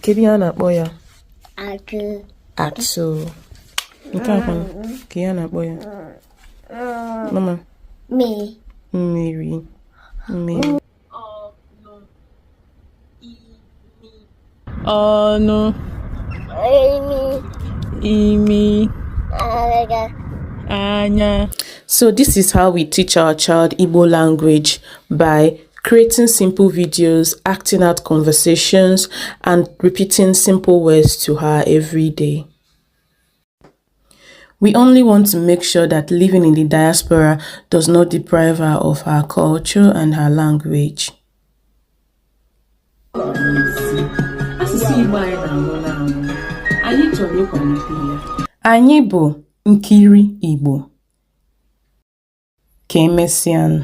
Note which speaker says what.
Speaker 1: Kebiana boya.
Speaker 2: Atu.
Speaker 1: Atsu. Nkakon. Kiana boya. Mama.
Speaker 2: Me.
Speaker 1: Mary. Mary.
Speaker 3: Oh no. Imi. Anya.
Speaker 1: So this is how we teach our child Igbo language, by creating simple videos, acting out conversations, and repeating simple words to her every day. We only want to make sure that living in the diaspora does not deprive her of her culture and her language. Anyị bụ Nkiri Igbo. Ka emesịanụ.